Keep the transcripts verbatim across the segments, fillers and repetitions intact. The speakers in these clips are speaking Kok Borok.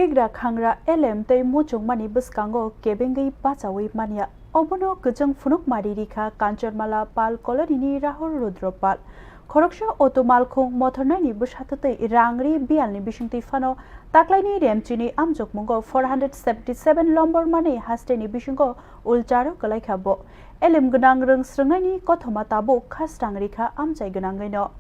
Tigra khangra elem tei muchungmani bwskango kebengwi bachawi manya. Obono kwchwng phunukma ri rikha Kanchanmala Pal colony ni Rahul Rudra Pal. Khoroksa auto malkhung mothornaini bwsatwtwi rangri biyalni bisingtwi phano taklaini remchini amjokmungo four hundred seventy seven lombor manwi hasteni bisingo ulcharo kwlaikha bo. Elem gwnang rwng srwngnaini kothoma tabuk khasrang rikha amchai gwnangwino.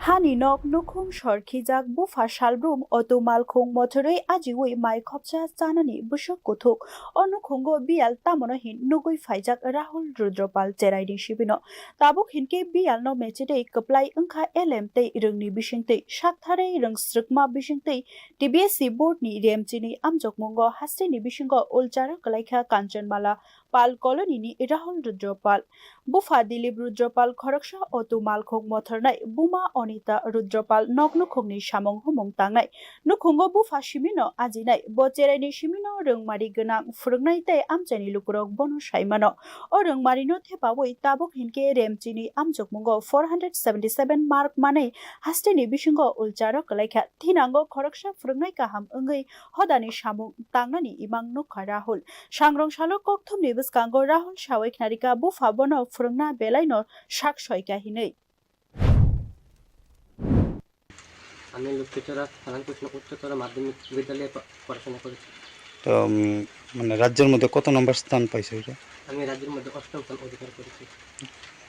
Hani nok nukhung sor khijak bupha salbrum auto malkhung mothorwi ajiwi mai khopsa chanani bwswk kuthuk. O nukhungo biyal tamono hin nugwi phaijak Rahul Rudra Pal cheraini sibino. Tabuk hinkhe biyalno mechedei kwplai wngkha elem tei rwngni bisingtwi. Saktharwi rwng srwkma bisingtwi T B S C board ni remchini amjokmungo hasteni bisingo ulcharo kwlaikha Kanchanmala Pal colony ni Rahul Rudra Pal. Bupha Dilip Rudra Pal khoroksa auto malkhung mothornai, buma Onita Rudra Pal nok nukhungni samung humung tangnai. Nukhungo bupha simino ajinai, bo cheraini simino rwngmari gwnang phwrwngnai tei amchaini lukurok bono saimano. O rwngmarino thepawi tabuk hinkhe remchini amjokmungo four hundred seventy seven mark manwi hasteni bisingo ulcharo kwlaikha. Thinango khoroksa phwrwngnai kaham wngwi hodani samung tangnani imang nukha Rahul. Sangrong salo kokthumni bwskango Rahul sawai khnarikha bupha bono phwrwngna belaino sak soika hinwi. আমি লক্ষ্মীছড়া রামকৃষ্ণ উচ্চতর মাধ্যমিক বিদ্যালয়ে প-, পড়াশোনা করেছি। তো, উম, মানে রাজ্যের মধ্যে কত নম্বর স্থান পাইছো এটা? আমি রাজ্যের মধ্যে অষ্টম স্থান অধিকার করেছি।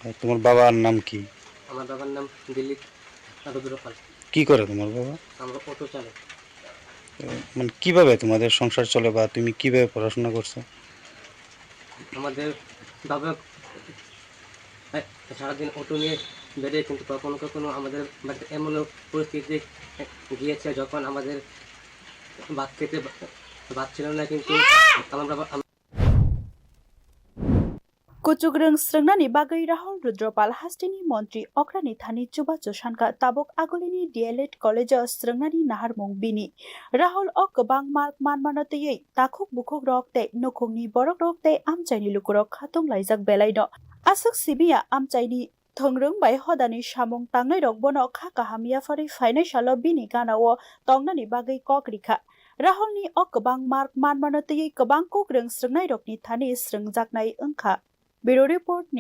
আর তোমার বাবার নাম কি? আমার বাবার নাম দিলীপ রুদ্র পাল। কি করে তোমার বাবা? আমরা অটো চালাই। তো, মানে কিভাবে তোমাদের সংসার চলে বা তুমি কিভাবে পড়াশোনা করছো? আমাদের বাবা, এ, সারাদিন অটো নিয়ে বেরিয়ে, কিন্তু কখনো কখনো আমাদের বাড়িতে এমনও পরিস্থিতি গিয়েছে যখন আমাদের ভাত খেতে ভা-, ভাত ছিল না, কিন্তু আমার বাবা, আম- Kuchukrwng srwngnani bagwi Rahul Rudra Pal hasteni montri okrani thani chubachu sankha tabuk Agulini D L Ed College o srwngnani naharmung bini. Rahul o kwbang mark manmano twiwi takhuk bukhuk rok tei nukhungni borok rok tei amchaini lukurok khatung laijak belaino. Aswk simiya amchaini thwngrwng bai hodani samung tangnai rok bono kha kaham yapharwi phainai salo bini gana o tongnani bagwi kok rikha. Rahul ni o kwbang mark manmano twiwi kwbang kukrwng srwngnai rokni thani srwngjaknai wngkha. Bureau Report, News.